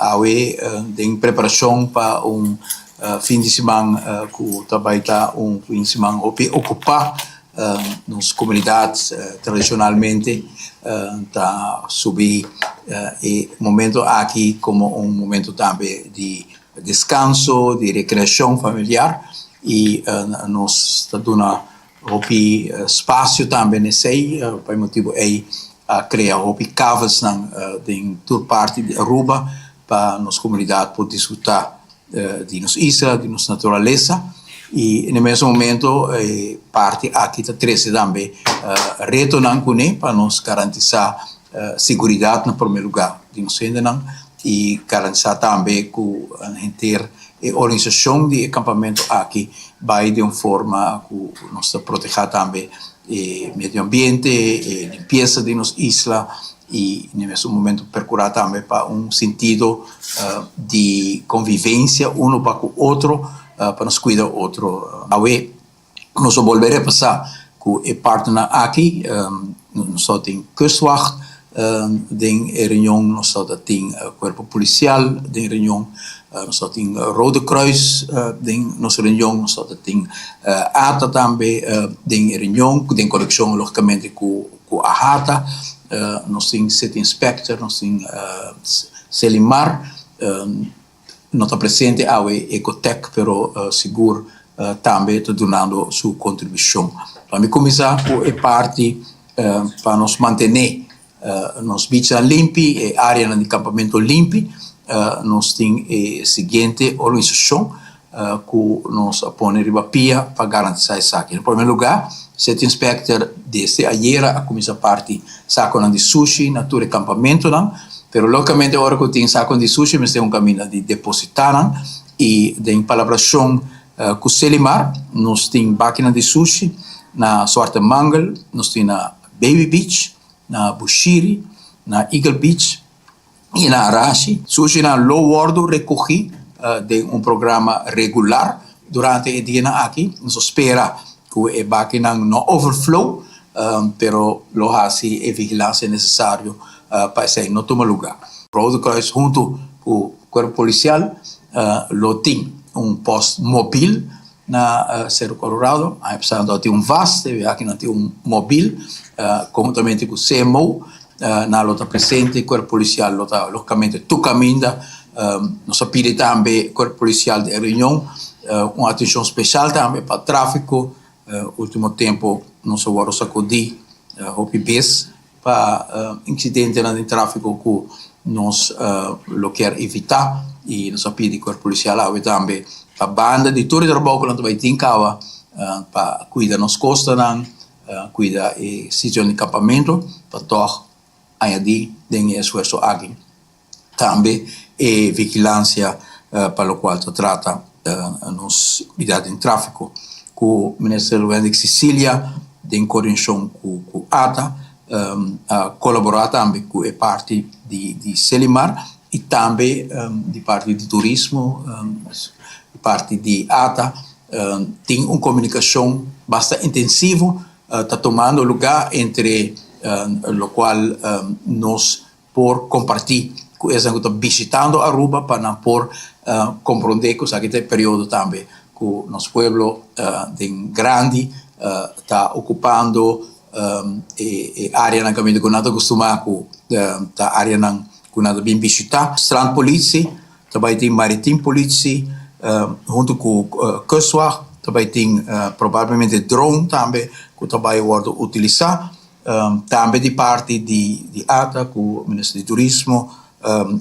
Awe den preparashon pa un fin di siman ku ta bai ta un fin di siman hopi okupá. Nos komunidat tradishonalmente ta subi e momento aki komo un momento tambe di deskanso, di rekreashon familiar i nos ta duna hopi spasio tambe na esei. Pa e motibu ei a krea hopi kavelsnan den tur parti di Aruba pa nos komunidat por disfrutá di nos isla, di nos naturalesa i na e mesun momento e parti aki ta trese tambe retonan kuné pa nos garantisá seguridat na promé lugá di nos hendenan i garantisá tambe ku henter e organisashon di e kampamentu aki bai den un forma ku nos ta protehá tambe e medio ambiente, e limpiesa di nos isla i na e mesun momento perkurá tambe pa un sentido di konvivensia uno pa ku otro pa nos kuida otro. Awe nos a bolbe repasá ku e partnernan aki, nos ta tin Kustwacht den e reunion, nos ta tin Kuerpo Polisial den e reunion, nos ta tin Rode Kruis den nos reunion, nos ta tin ATA tambe den e reunion, den konekshon logikamente ku Ku AHATA nos tin City Inspector, nos tin Selimar, no ta presente awe Ecotec pero sigur tambe ta dunando su kontribushon. Pa mi kuminsá ku e parti pa nos mantené nos bichnan limpi, e áreanan di kampamentu limpi, nos tin e siguiente organisashon ku nos a pone riba pia pa garantisá esaki. Na promé lugá, City Inspector desde ayera a kuminsá parti sakonan di sushi na tur e kampamentunan, pero lógikamente ora ku tin sakonan di sushi mester un kaminda di depositá nan i den palabrashon ku Selimar nos tin bakinan di sushi na Zwarte Mangel, nos tin na Baby Beach, na Bushiri, na Eagle Beach. I na Arashi, sushinan lo wòrdu rekogí den un programa regular durante e dianan aki. Nos ta spera ku e bakinan no overflow, pero lo hasi e vigilansia nesesario pa esei no tuma lugá. Rode Kruis huntu ku Kuerpo Polisial lo tin un pòst mobil na Cerro Colorado. Aña pasado nan tabata tin un vas, e aki nan tin un mobil konhuntamente ku CMO. Nan lo ta presente, Kuerpo Polisial lo ta logikamente tur kaminda. Nos a pidi tambe Kuerpo Polisial den e reunion un atenshon speshal tambe pa tráfiko. Ultimo tempu nos a wòrdu sakudí hopi bes pa insidentenan den tráfiko ku nos lo kier evitá i nos a pidi Kuerpo Polisial awe tambe pa banda di tur e trabou ku nan ta bai tin kaba pa kuida nos kostanan. Kuida e sitio di kampamentu pa tòg añadí den e esfuerso aki. Tambe e vigilansia pa lokual ta trata nos seguridat den tráfiko. Ku Minister Wendrick Cecilia den koordinashon ku ata a kolaborá tambe ku e parti di Selimar i tambe di parti di turismo, di parti di ata. Tin un komunikashon basta intensivo ta tumando lugá entre lokual nos por kompartí ku esnan ku ta bishitando Aruba pa nan por komprondé ku esaki ta e periodo tambe ku nos pueblo den grandi ta okupando e áreanan kaminda ku nan ta kustumá ku ta áreanan ku nan ta bin bishitá. Strandpolitie Ta bai tin Maritiem Politie huntu ku Kustwacht, ta bai tin probablemente drone tambe ku ta bai wòrdu utilisá. Tambe di parti di ata ku Minister di Turismo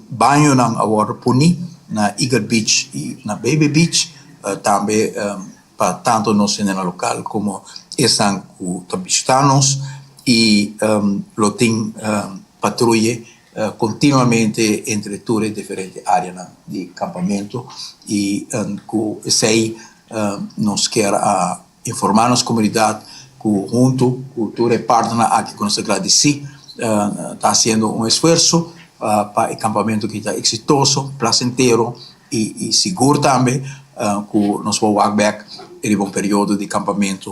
bañonan a wòrdu poni na Eagle Beach i na Baby Beach tambe pa tantu nos hendenan lokal komo esnan ku ta bishitá nos i lo tin patruye Kontinuamente entre tur e diferente áreanan di kampamentu i ku esei nos kier a informá nos komunidat ku huntu ku tur e partnernan aki ku nos ta gradisí ta hasiendo un esfuerso pa e kampamentu aki ta eksitoso, plasentero i sigur tambe ku nos por wak bèk riba un periodo di kampamentu.